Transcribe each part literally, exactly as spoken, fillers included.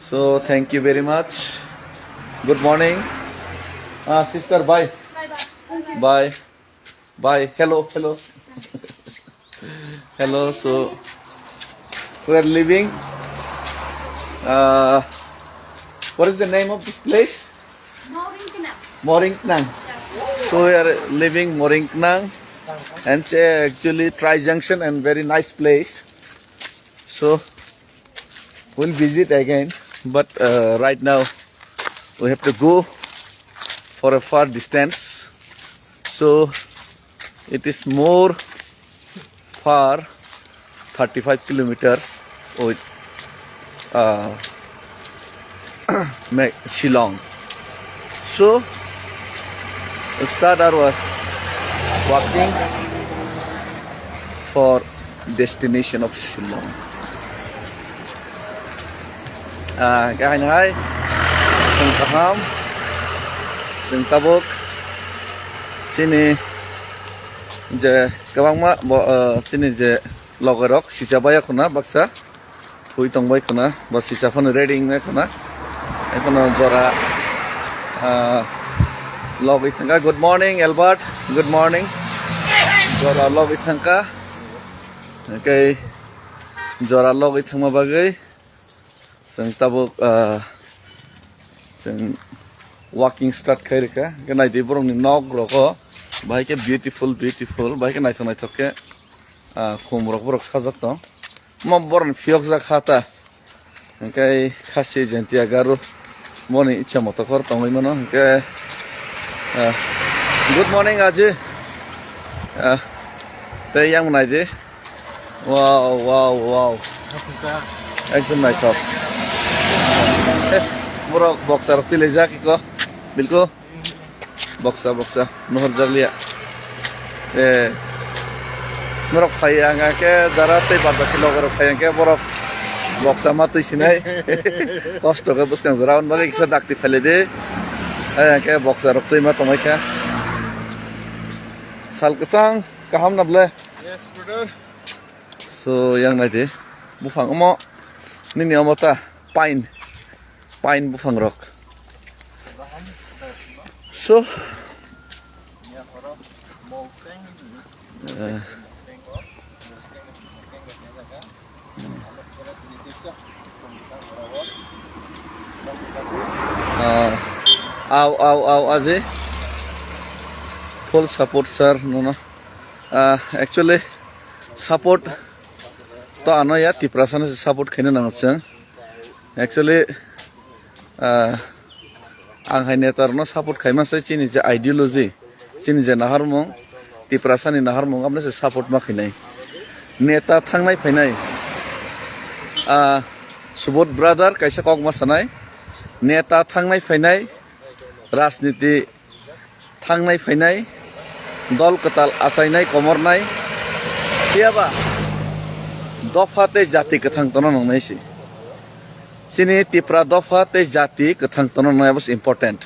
So thank you very much. Good morning. Ah, sister, bye. Bye. Bye. Bye. Hello, hello. Hello. So we are leaving. Uh, what is the name of this place? Moringknang. Moringknang. So we are leaving Moringknang, and it's actually Tri Junction and very nice place. So we'll visit again, but uh, right now we have to go for a far distance. So it is more far, thirty-five kilometers with uh, Ma- Shillong. So we'll start our walking for destination of Shillong. Ah, kahai nai, chwng kaham, chwng tabuk, chini je kwbangma bo, ah, chini je logoirok sisa baya khuna baksa, thui tongbai khuna, ba sisa phano ready wngnai khuna, ekhono jora, ah, logwi thangkha. Good morning, Albert. Good morning. Jora logwi thangkha. Okay. Jora logwi thangma bagwi chwng tabuk, ah, chwng walking start khai rwkha. Hwnkhe naidi borokni nok rogo bahai khe beautiful, beautiful, bahai khe naithok naithok khe, ah, khum rok borok sajak tong. Mo borokni phiyok jak ha ta. Hwnkhe khasi jentiya garu boni ichha moto khor tongwi mano. Hwnkhe, ah, good morning, Aji. Ah, tei yang naidi. Wow, wow, wow. Ekdom naithok. Eh, borok boksa rok twilaijak iko. Bilkul. Boksa, boksa. Nuhur jakliya. Eh. Borok phai ang ke jara tei bad baki logo rok phai ang ke borok boksa ma twi sinai. Kosto ke bwskang jora on bagwi kisa dakti phai lai di. Ai ang ke boksa rok twi ma tongmai kha. Sal kwchang kaham na ble. Yes, brother. So, yang nai di. Buphang omo. Nini omo ta. Pine. Pine buphang rok. So, eh, ah, au, au, au, aje. Full support, sir, nono. Ah, actually, support to ano ya, Tiprasa no support khaina nango chwng. Actually, ah, ang hai neta rokno support khaima se chini je ideology, chini je naharmung, Tiprasa ni naharmung, aboni se support ma khainai. Neta thangnai phainai, ah, Subodh brother kaisa kok ma sanai, neta thangnai phainai, rajniti thangnai phainai, dol kwtal achainai komornai, phiyaba dopha tei jati kwthang tongna nangnai se. Chini Tipra dopha tei jati kwthang tongna nangnai, abo se important.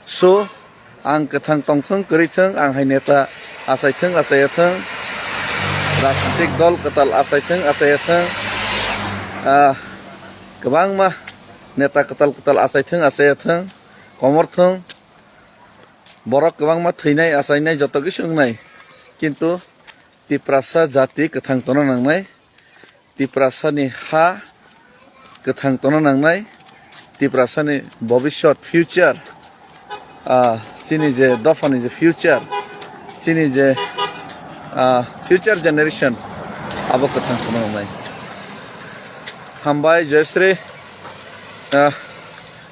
So, ang kwthang tongthwng kwrwithwng, ang hai neta achaithwng achaiyathwng, rajnitik dol kwtal achaithwng achaiyathwng, ah, kwbangma neta kwtal kwtal achaithwng achaiyathwng, komorthwng, borok kwbangma thwinai, achainai, joto khe se wngnai. Kintu Tiprasa jati kwthang tongna nangnai, Tiprasani ha kwthang tongna nangnai, Tiprasani bobiswt, future, ah, chini je dophani je future, chini je, ah, future generation, abo kwthang tongna nangnai. Hambai, Joyasri, ah,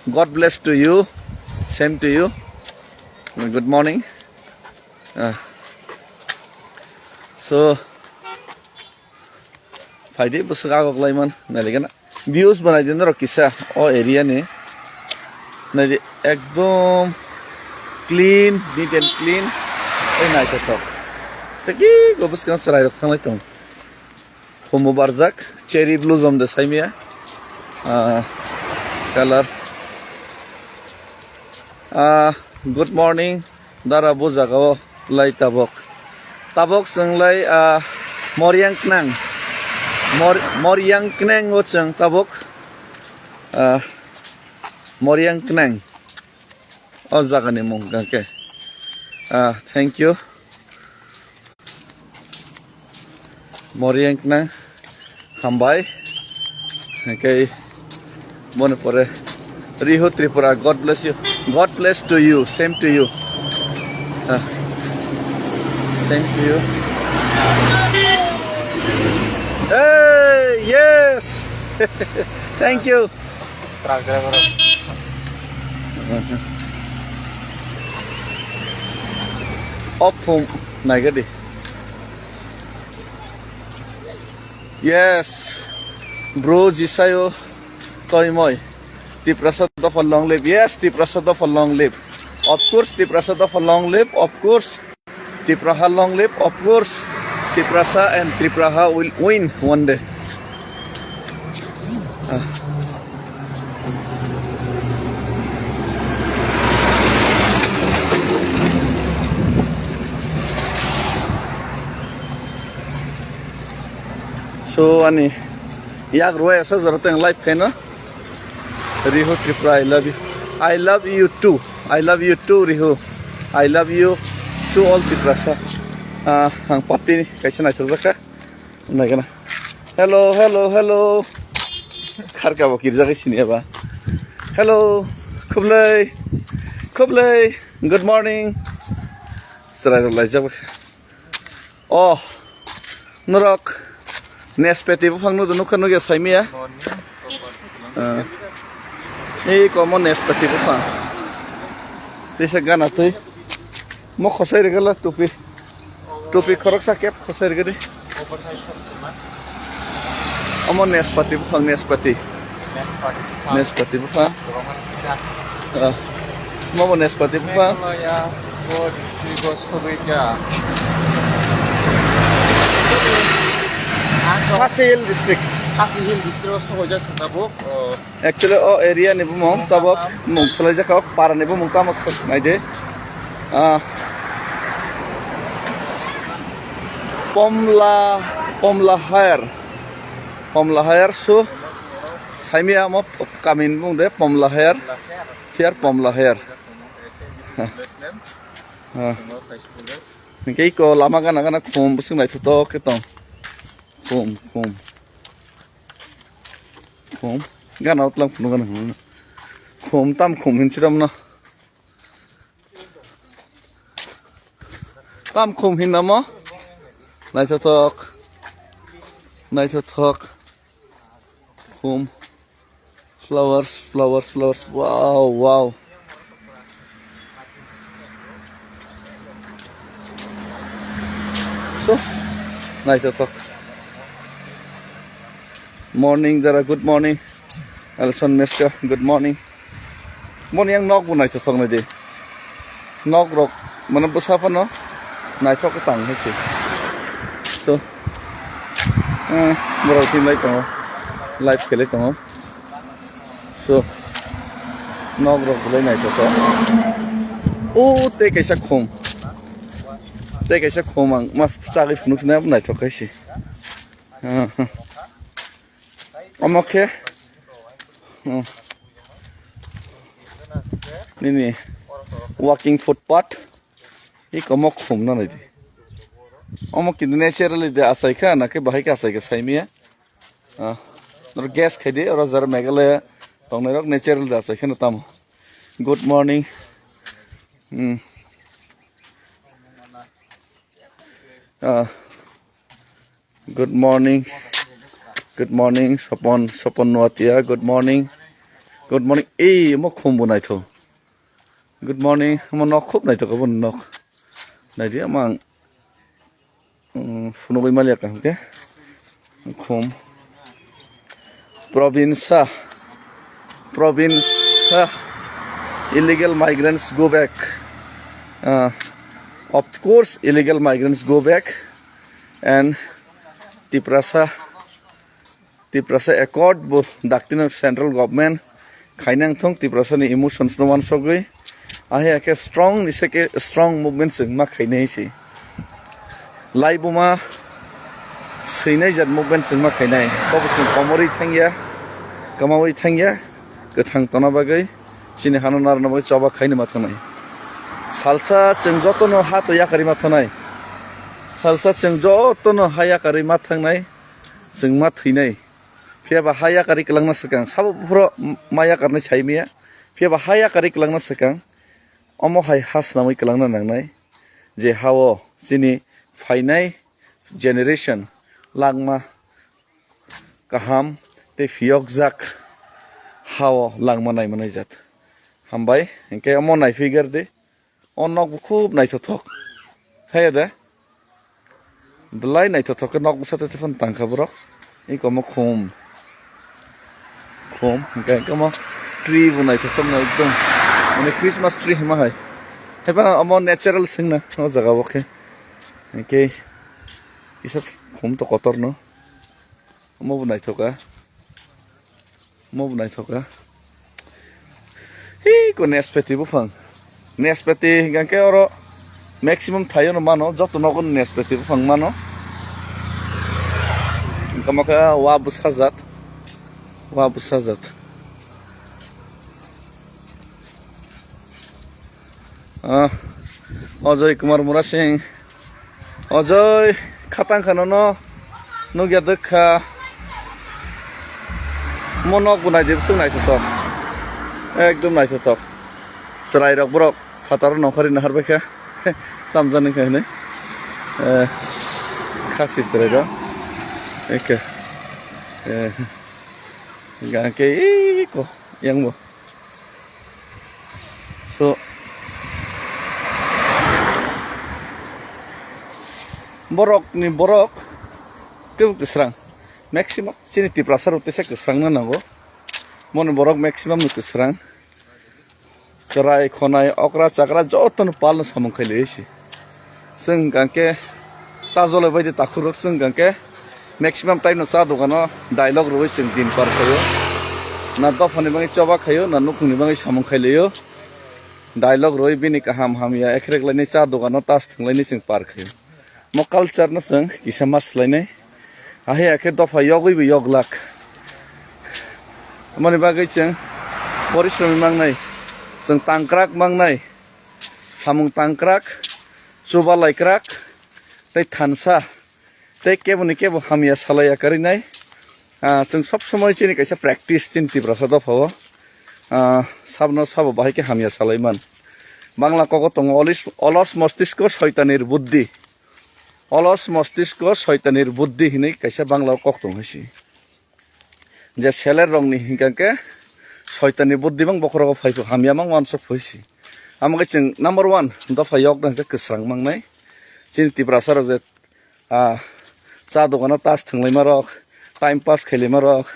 God bless to you. Same to you. Good morning. Ah. So, phaidi bwswk agok laiman, nailigana. Views bo naidi norok kisa o area ni. Naidi ekdom clean, neat and clean. Ei naithothok. Tei ki go bwskango chwrairok thanglai tongo. Humo barjak, cherry blossom de saimia. Ah, color. Ah, good morning. Dara bo jaga o lai tabok. Tabok chwng lai, ah, Moriang Knang. Mor-, Moriang Knang o chwng tabok. Ah, Moriang Knang. O jagani mung hwnkha khe. Ah, thank you. Moriang Knang. Hambai. Hwnkhe mone pore. Rihu Tripura, God bless you. God bless to you. Same to you. Ah, same to you. Hey, yes. Thank you. Truck driver. Off phone naigadi. Yes, bro, Jisayo toimoi. Tiprasa dopha long live. Yes, Tiprasa dopha long live. Of course, Tiprasa dopha long live. Of course, Tipraha long live. Of course, Tiprasa and Tipraha will win one day. Ah. So, ani yak rwai asa jora teng live khaino. Rihu Tripura, I love you. I love you too. I love you too, Rihu. I love you to all Tiprasa. Ah, ang party ni kaisa naithok jakha. Naikana. Hello, hello, hello. Kharka bo kirjak sini eba. Hello. Khublai. Khublai. Good morning. Chwrai rok laijak. Oh, norok nespati buphang nukha nukya saimaya. Ah. Ei komo nespati buphang. Teisa gana twi. Mo khosai rigala tupi. Tupi khoroksa kep khosai rigadi. Omo nespati buphang, nespati. Nespati buphang. Nespati buphang. Ah. Mo bo nespati buphang. Meghalaya, bo district o sogwi kha. Khasi Hill district. Khasi Hill district o sogwi jak swnta bo. Oh. Actually, o area ni bumung tabok mung swlai jak kha, o para ni bumung tamo swk nai de. Ah. Pomla, Pomla Hair. Pomla Hair su. Saimi amo kami ni bumung de Pomla Hair. Phiar Pomla Hair. Ha. Ha. Hingke iko lama gana gana khum bwswk naithotok khe tong. Khum, khum. Khum. Gana utlang phunuk gana hwnwi. Khum tam khum hinsi damno. Tam khum hinna mo? Naithothok. Naithothok. Khum. Flowers, flowers, flowers. Wow, wow. So, naithothok. Morning, Dara, good morning. Alson Meska, good morning. Boni yang nok bo naithothok nai di. Nok rok, mane bwsa phano naithok tang hai se. So, eh, borok tin lai tongo. Live khelai tongo. So, nok rok belai naithothok. O tei kaisa khum. Tei kaisa khum ang mas chagwi phunuk sinai naithok khai se. Ah, ah. Omo khe, hmm, nini walking footpath. Iko omo khum na nai di. Omo kintu naturally de achai kha, na khe bahai khe achai kha saimaya. Ah, nor guess khai di, oro jara Meghalaya tongnai rok naturally de achai kha na tamo. Good morning. Hmm. Ah. Good morning. Good morning, Sopon, Sopon Nuatia. Good morning. Good morning. Ei, omo khum bo naitho. Good morning. Omo nok khub naitho, obo nok. Naidi, omo ang, um, phunugwi maliya kaham khe. Khum. Province, province, illegal migrants go back. Uh, of course, illegal migrants go back. And Tiprasa, Tiprasa Accord bo daktino central government khainang thung Tiprasa ni emotions no wansogwi. Ahi akhe strong ni seke strong movement chwng ma khainai si. Laibuma swinai jat movement chwng ma khainai. Kok chwng komorwi thangya, kamawi thangya, kwthang tona bagwi. Chini hano narwkna bagwi choba khaini ma thangnai. Salsa chwng jotono ha to yakarwi ma thangnai. Salsa chwng jotono ha yakarwi ma thangnai. Chwng ma thwinai. Phiya ba ha yakarwi kwlangna swkang. Sabo buphuru ma yakarnai sai maya. Phiya ba ha yakarwi kwlangna swkang. Omo hai ha swnamwi kwlangna nangnai. Je ha-o chini phainai generation langma kaham tei phiyokjak ha-o langma naimanai jat. Hambai, hinkhe omo naiphi gar di. O nok bo khub naithothok. Haiya de? Belai naithothok khe nok bwsa tei phano tangkha borok. Eko omo khum. Khum, hinkhe, hinkhe omo tree bo naithothok no ekdom. Mane Christmas tree hima hai. Hai phano omo natural swngna o jaga o khe. Hinkhe kisa khum to kotor no. Omo bo naithoka. Omo bo naithoka. Hi ko nespeti buphang. Nespeti hinkhe oro maximum thaio no mano, joto nogo nespeti buphang mano. Hinkhe omo khe wa bwsajat. Wa bwsajat. Ah, Ajay Kumar Murasing. Ajay, khatang kha nono. Nukya dwkha. Mo nok bo naidi, bwswk naithothok. Ekdom naithothok. Chwrai rok borok phataro nongkhorwi naharbaikha. Tamjani kha hinwi. Eh, khasi chwrai rok. Eke. Eh, gangke iko, yang bo. So, borok ni borok kebo kwsrang. Maximum chini Tiprasa rok teisa kwsrang no nango. Moni borok maximum no kwsrang. Chwrai, khonai, okra, chakra joto no pal no samung khai lai se. Chwng hwnkha khe ta jolai bai de takhuk rok, chwng hwnkha khe maximum time no cha dogano dialogue rwui chwng din par khaio. Na dophani bagwi choba khaio, na nukhungni bagwi samung khai laio. Dialogue rwui bini kaham hamya ekhrek lainai cha dogano tas thwng lainai chwng par khaio. Mo culture no chwng kisa ma swlainai. Ahe akhe dopha yogwi bo yoglak. Amoni bagwi chwng porisromi mangnai, chwng tangkrak mangnai. Samung tangkrak, chuba laikrak, tei thansa, tei keboni kebo hamya salai ya karinai. Ah, chwng sob somoi chini kaisa practice chini Tiprasa dophao. Ah, sabno sabo bahai khe hamya salai man. Bangla kogo tongo olis-, olos mostisko soitanir buddhi. Olos mostisko soitanir buddhi hinwi kaisa Bangla o kok tongo hai se. Je seler rokni hinkha khe soitanni buddhi bang bokhorogo phai phu hamya mang wansuk phai si. Amo khe chwng number one dopha yok da hinkhe kwsrang mangnai. Chini Tiprasa rok je, ah, cha dogano tas thwnglaima rok, time pass khailaima rok,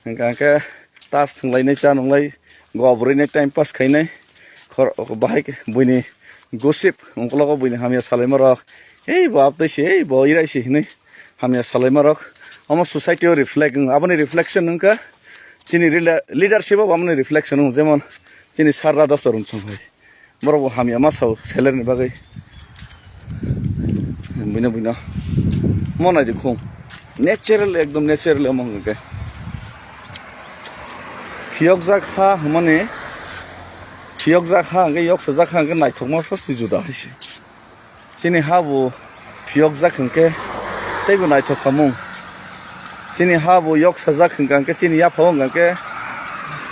hinkha khe tas thwnglainai cha nwnglai gobrwinai time pass khainai. Khor-, bahai khe buini gossip ungkologo buini hamya salaima rok, "Ei bo abtoi si, ei bo irai si," hinwi hamya salaima rok. Omo society o reflect wng, aboni reflection wngkha chini rela-, leadership o aboni reflection wng, jemon chini Sir Radha Charan Song hai. Borok bo hamya ma sao salary ni bagwi. Buino buino. Mo nai di khung. Natural, ekdom natural omo hwnkhe. Phiyokjak ha hwnmani, phiyokjak ha hwnkhe, yoksajak ha hwnkhe naithokma first juda hai se. Chini ha bo phiyokjak hwnkhe teibo naithok khamung. Chini ha bo yoksajak hwnkha hwnkhe chini yaphao hwnkha hwnkhe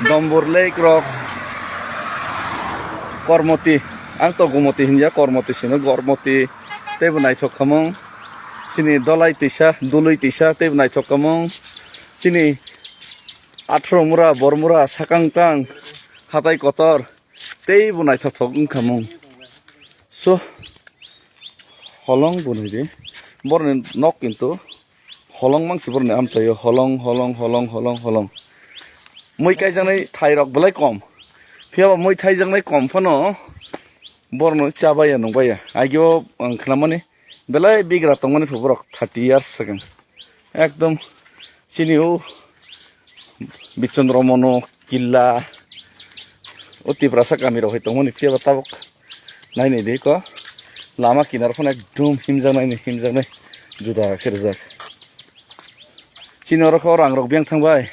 Dombor Lake rok, Kormoti, ang to Gumoti hinya, Kormoti sino Gormoti teibo naithok khamung. Chini Dolai twisa, Dului twisa teibo naithok khamung. Chini Athro mura, Bormura, Sakangtang, Hatai Kotor, teibo naithokthok wngkha mung. So, holong bo nai di. Boroni nok kintu holong mangsi boroni amchaio. Holong, holong, holong, holong, holong. Mui kaijaknai thairok belai kom. Phiyaba mui thaijaknai kom phano borno chabaiya nungbaiya. Agio ang khnamani belai bigra tongmani phu borok thirty years swkang. Ekdom chini o Bichondro Mono Killa o Tiprasa kami rok hai tongmani, phiyaba tabuk nai nai de ko lama kinar phano ekdom himjaknai ni himjaknai juda khe rijak. Chini oro kho rang rok biyang thangbai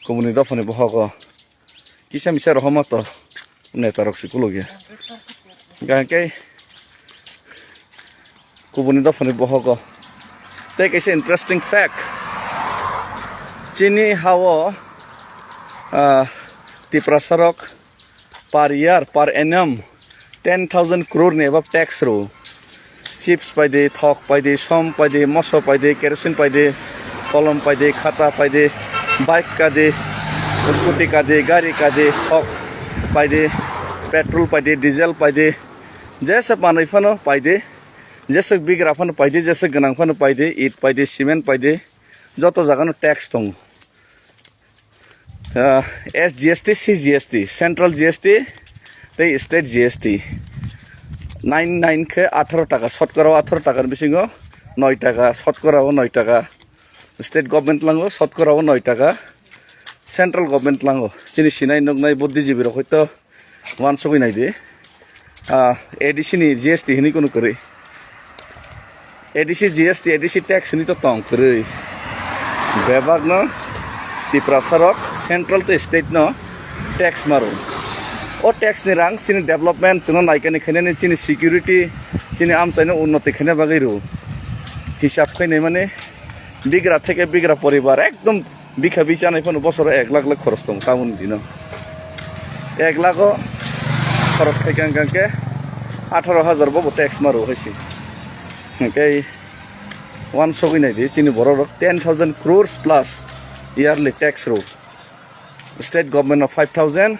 kubuni dophani bohogo. Kisa misa rohoma to netarok si kulugya. Gangkei kubuni dophani bohogo. Tei kaisa interesting fact. Chini hao, ah, Tiprasarok per year, per annum ten thousand crore ni above tax rw. Chips paide, thok paide, som paide, moso paide, kerosene paide, kolom paide, khata paide, bike kade, scooty kade, gari kade, thok paide, petrol paide, diesel paide, jesa manwi phano paide, jesa bigra phano paide, jesa gwnang phano paide, it paide, cement paide, joto jagano tax tongo. Ah, S G S T, C G S T, Central G S T tei State G S T. Nine nine khe atharo taka, sotkora o atharo takani bisingo noi taka, sotkora o noi taka State Government lango, sotkora o noi taka Central Government lango. Chini sinai nuknai buddhijibirok hoito uansugwi naidi. Ah, A D C ni G S T hinwi kunu kwrwi. A D C G S T, A D C tax hinwi to tong kwrwi. Bebak no Tiprasa rok central tei state no tax maro. O tax ni rang chini development, chwngno naikani khainani, chini security, chini amchaino unnoti khaina bagwi rw. Hisab khainai mani bigra theke bigra poribar ekdom bikha bichanai phano bosoro ek lakh lakh khoros tong tamoni dino. Ek lakh o khoros khai kang kang khe atharo hajar bo bo tax maro hai se. Hingke uansugwi naidi chini borok rok ten thousand crores plus yearly tax rw. State government no five thousand,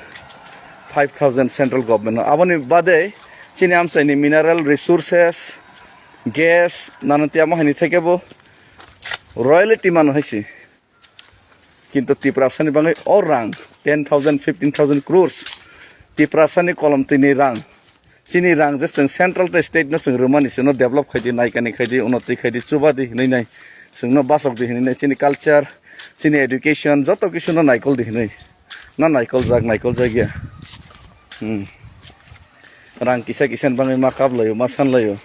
five thousand central government no. Aboni bade chini amchaini mineral resources, gas, nana tiyama haini theke bo royalty mano hai se. Kintu Tiprasani bagwi o rang ten thousand, fifteen thousand crores Tiprasani kolom tini rang. Chini rang je chwng central tei state no chwng rwmani, chwngno develop khaidi, naikani khaidi, unnoti khaidi, chubadi hinwi nai, chwngno basokdi hinwi nai, chini culture, chini education, joto kisu no naikoldi hinwi. Na naikoljak, naikoljak ya. Hmm. Rang kisa kisa ni bagwi ma kaplaio, ma sanlaio.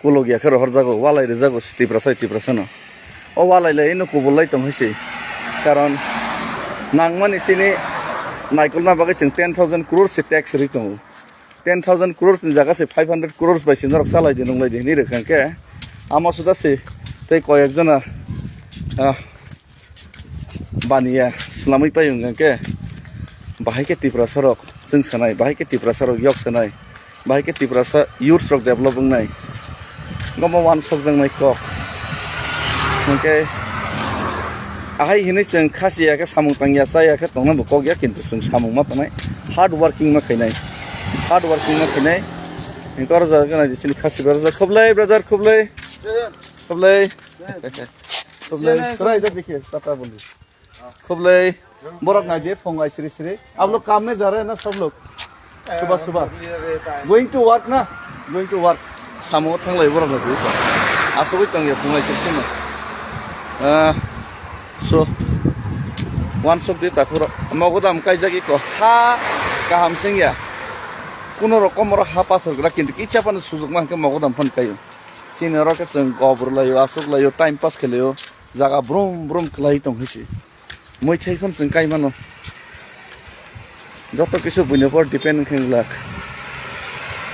Kuluk ya khe rohorjago, walai rwjago Tiprasa, Tiprasa no. O walai lai no kubul lai tong hai se. Karon nangmani chini naikolna bagwi chwng ten thousand crores se tax rwi tongo. Ten thousand crores ni jaga se five hundred crores bai se norok salai di, nung lai di hinwi rwkha khe. Amo suda se tei koyek jona, ah, baniya swnamwi pai wngkha khe, bahai khe Tiprasa rok chwng sanai, bahai khe Tiprasa rok yok sanai, bahai khe Tiprasa youths rok develop wngnai, omo uansukjaknai kok. Hwnkhe ahai hinwi chwng khasiya khe, samung tangya chaya khe tongna bo kok ya, kintu chwng samung ma tongnai, hard working ma khainai, hard working ma khainai. Hwnkhe oro jaga nai di chini khasi brother, khublai brother, khublai, khublai. Khublai. Try to dikhe, tata boli. Khublai. Borok nai de, phung ai sri sri. Ab log kaam mein ja rahe hain na sab log? Subah subah. Going to work na? Going to work. Samo thanglai borok nai de. Asugwi tong ya phung ai sri sri no. Ah, so. Uansuk di takhuk rok. Mogodam kaijak iko. Ha kaham sing ya. Kuno rokom oro ha pathor gra, kintu kicha phano sujukma hwnkhe mogodam phano kaio. Chini oro khe chwng gobor laio, aswk laio, time pass khe laio, jaga brum brum kwlai tong hai se. Muithai phano chwng kai mano. Joto kisu buini upor depend wngkhe glak.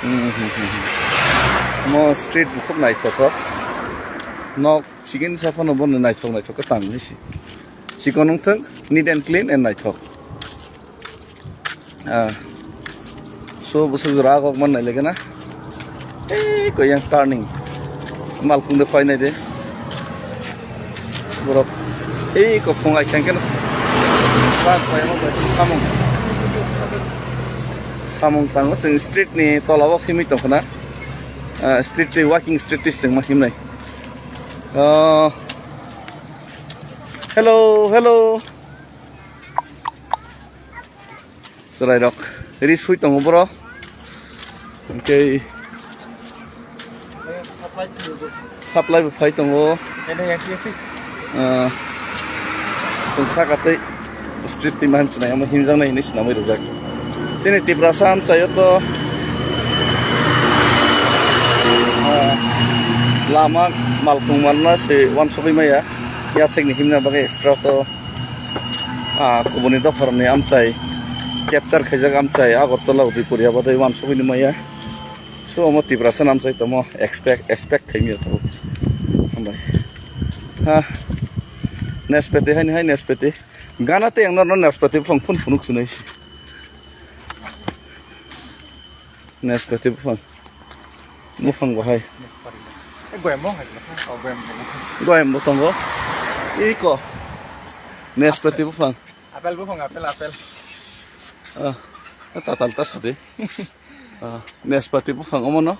Hmm, hmm, hmm, hmm. Mo street bo khub naithothok. Nok chikon sa phano bono naithok naithok khe tang hai se. Chikon wngthwng, neat and clean and naithok. Ah. So, bwswk jora agok man nai lege na. Ei, ko yang turning. Malkhung de phai nai de. Borok. Ei, ko phung ai khen khen. Sa phai mo bai samung. Samung tango chwng street ni tola o khimui tong khna. Ah, street ni walking street ni chwng ma himnai. Ah. Hello, hello. Chwrairok ri sui tongo boro. Hwnkhe supply bo phai tongo. Ah, chwng saka tei street twi ma hwn chinai, omo himjaknai hinwi swnamwi rijak. Chini Tiprasa amchaio to, ah, lama malkhung manna se uansugwi maya. Yathekni himna bagwi extra to, ah, kubuni dopharokni amchai Capture khaijak amchai Agartala Udaipur ya badai wansugwi ni maya. So omo Tiprasa namchai tomo expect, expect khaimya tabuk. Hambai. Ha. Nespeti hai hai nespeti. Gana te ang norno nespeti phang phun phunuk sinai. Nespeti buphang. Buphang bahai. Nespati. Eh, goyam bo hai masa. Oh, goyam bo. Goyam bo tongo. Iko. Nespeti buphang. Apel buphang, apel, apel. Ah, tatal ta sade. Ah, nespati buphang omo no.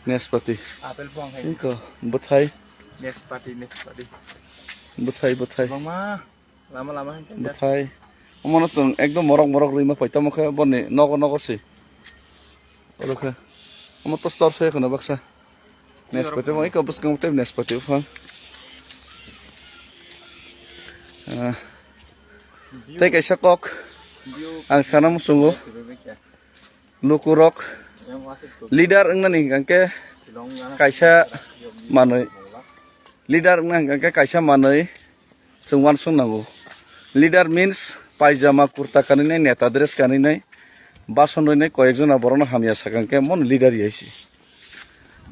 Nespati. Apel buphang hai. Iko, buthai. Nespati, nespati. Buthai, buthai. Bangma. Lama lama hai khe. Bwthai. Omono chwng ekdom morok morok rwima pai tamo khe boni nogo nogo se. Oro khe. Omo to store se kheno baksa. Nespati mo iko bwskang tei nespati buphang. Ah. Tei kaisa kok. Ang sana muchungo. Lukurok leader wngnani hingkha khe kaisa manwi, leader wngna hingkha khe kaisa manwi chwng uansuk nango. Leader means paijama kurta kanwi nai, neta dress kanwi nai, bason rwi nai, koyek jona borokno hamya sakha hingkhe mono leader ya se.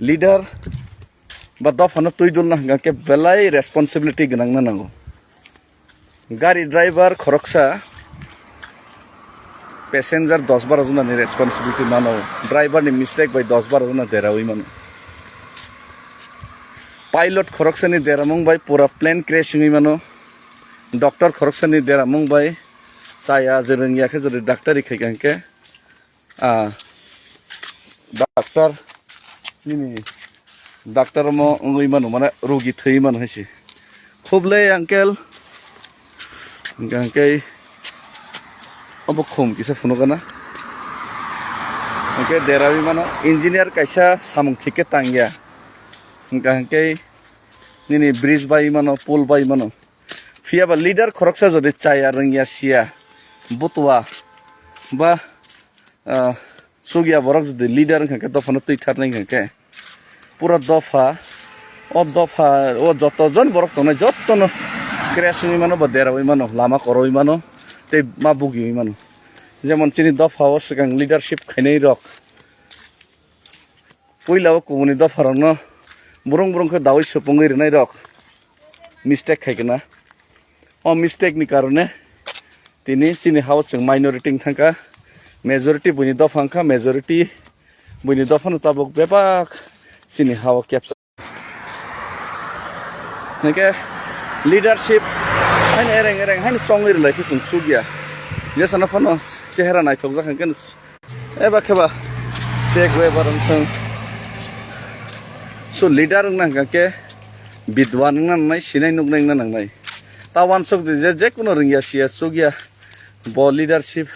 Leader ba dophano twi dulna hingkha khe belai responsibility gwnangna nango. Gari driver khoroksa passenger dos baro jona ni responsibility mano, driver ni mistake bai dos baro jona deraui mano. Pilot khoroksani deramung bai pura plane crash wngwi mano. Doctor khoroksani deramung bai chaya je rwngya khe jodi daktari khaikha hwnkhe, ah, doctor nini doctor omo wngwi mano, mane rogi thwi mano hai se. Khublei uncle. Hingkha hingkhe obo khum kisa phunukgana. Hingkhe deraui mano, engineer kaisa samung thik khe tangya. Hingkha hingkhe nini bridge bai mano, pool bai mano. Phiya ba leader khoroksa jodi chaya rwngya siya, butua ba, ah, chukya borok jodi leader wngkha khe dophano twi tharnai wngkha khe pura dopha, o dopha o joto jon borok tongnai jotono crash wngwi mano ba deraui mano, lama koroui mano tei ma bugiui mano. Jemon chini dopha o swkang leadership khainai rok puila o kubuni dopha rokno burung burung khe daui supungwi rwnai rok mistake khai kana. O mistake ni karone tini chini hao chwng minority wng thangkha, majority buini dopha wngkha, majority buini dophano tabuk bebak chini hao kepsa. Hingke leadership haino ereng ereng haino chongwi rwlai khe chwng chukya. Jesano phano chehera naithokjak hingke Eba khe ba Che Guevara wng thung. So leader wngna hingka khe bidwan wngna nangnai, sinai nuknai wngna nangnai. Ta wansuk di je, je kuno rwngya siya chukya bo leadership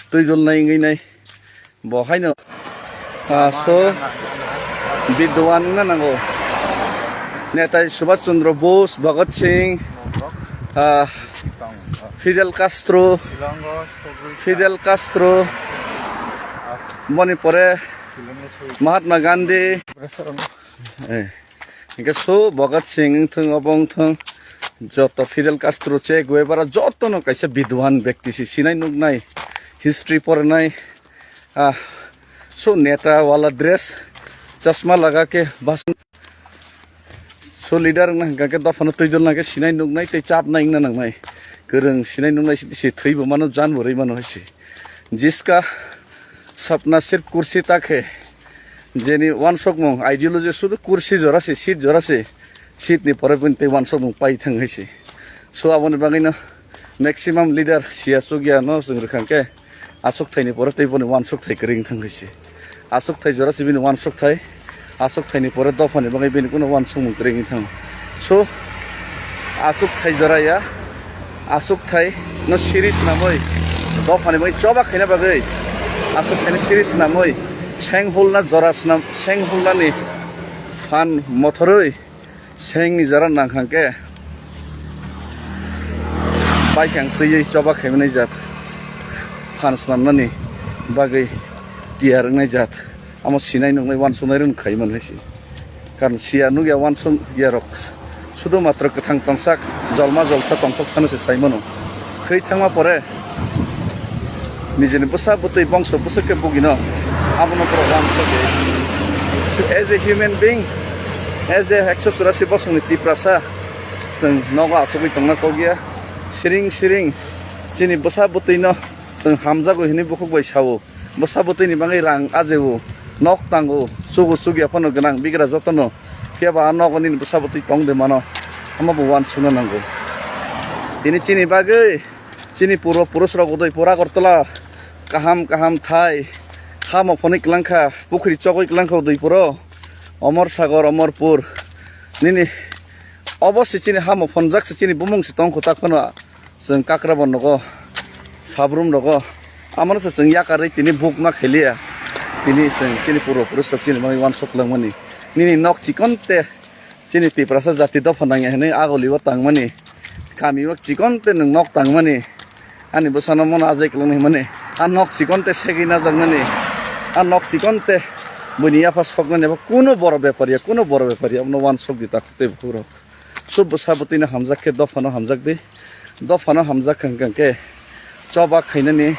twi dulnai wngwi nai. Bo haino, ah, so bidwan wngna nango. Netai Subhash Chandra Bose, Bhagat Singh, ah, Fidel Castro, Fidel Castro, boni pore Mahatma Gandhi, eh, hingke so Bhagat Singh wngthung, obo wngthung, joto Fidel Castro, Che Guevara, jotono kaisa bidwan bekti si, sinai nuknai, history porinai, ah, so neta wala dress, chasma laga ke bas. So leader wngna hingka khe dophano twi dulna khe sinai nuknai tei chapnai wngna nangnai. Kwrwng sinai nuknai si, si thwibo mano, janbo rwi mano hai se. Jiska sapna sirf kursi tak hai. Jeni wansokmung ideology sudu kursi jora se, seat jora se. Seat ni pore bini tei wansokmung pai thang hai se. So aboni bagwino maximum leader siya chukya no chwng rwkha khe. Aswk thaini pore tei boni wansuk thai kwrwi wng thang hai se. Aswk thai jora se bini wansuk thai. Aswk thaini pore dophani bagwi bini kuno wansukmung kwrwi wng thang. So, aswk thai jora ya, aswk thai no siri swnamwi, dophani bagwi choba khaina bagwi, aswk thai no siri swnamwi, seng hulna jora swnam, seng hulnani phan mothorwi, Sengni jora nangkha khe baikang twiwi choba khaimani jat phan swnamnani bagwi tiyar wngnai jat. Amo sinai nuknai wansuknai rwng khaimani hai se. Karon siya nukya wansuk yarok sudu matro kwthang tongsak jolma jolsa tongthok sano se saimano. Thwi thangma pore Nijini bwsa bwtwi bongso bwswk khe bugino abono borok uansukdi. So, as a human being, as a ekso churasi bosongni Tiprasa, chwng nogo achugwi tongna kok ya. Siring siring chini bwsa bwtwino chwng hamjago hinwi bukhuk bai sao. Bwsa bwtwini bagwi rang ajeo, nok tango, chugo chugya phano gwnang bigra jotono. Phiya ba a nogo nini bwsa bwtwi tong de mano, amo bo uansukna nango. Tini chini bagwi, chini purbo purusrok udui pura Agartala kaham kaham thai, ha mophonwi kwlangkha, pukhri chogwi kwlangkha udui puro, Omor Sagar, Omorpur. Nini obo se chini ha mophonjak se chini bumung se tongkho tak phano. Chwng kakrabo nogo, sabrum rogo, amano se chwng yakarwi tini buk ma khailiya. Tini chwng chini purbo purusrok chini bagwi uansuk langmani. Nini nok chikon te chini Tiprasa jati dopha nangya hinwi agolibo tangmani. Kamio chikon te nwng nok tangmani. Ani bwsano mono ajai kwlwng hinmani. A nok chikon te segwi najaknani. A nok chikon te buini yapha soknani abo kuno boro bepariya, kuno boro bepariya abono uansuk di takhuk tei bukhukrok. Sub bwsa bwtwino hamjak khe dophano hamjak di. Dophano hamjak kha hwnkhe choba khainani,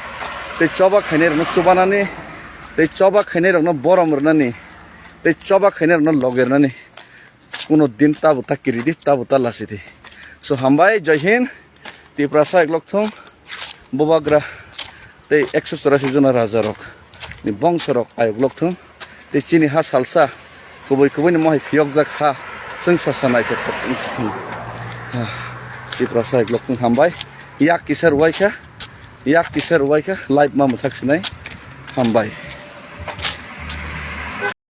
tei choba khainairokno chubanani, tei choba khainairokno borom rwnani, tei choba khainairokno loge rwnani. Kuno din tabo ta kiri di, tabo ta lasi di. So hambai, Jai Hind, Tiprasa Ekloktwng, Bubagra tei ekso churasi jona rajarok ni bongsorok ayok lokthwng tei chini ha salsa kubui kubui ni mohai phiyokjak ha chwngsa sa naithothok wng si thung. Ah, Tiprasa Ekloktwng hambai, yak kisa rwai kha, yak kisa rwai kha, live ma mwthak sinai hambai.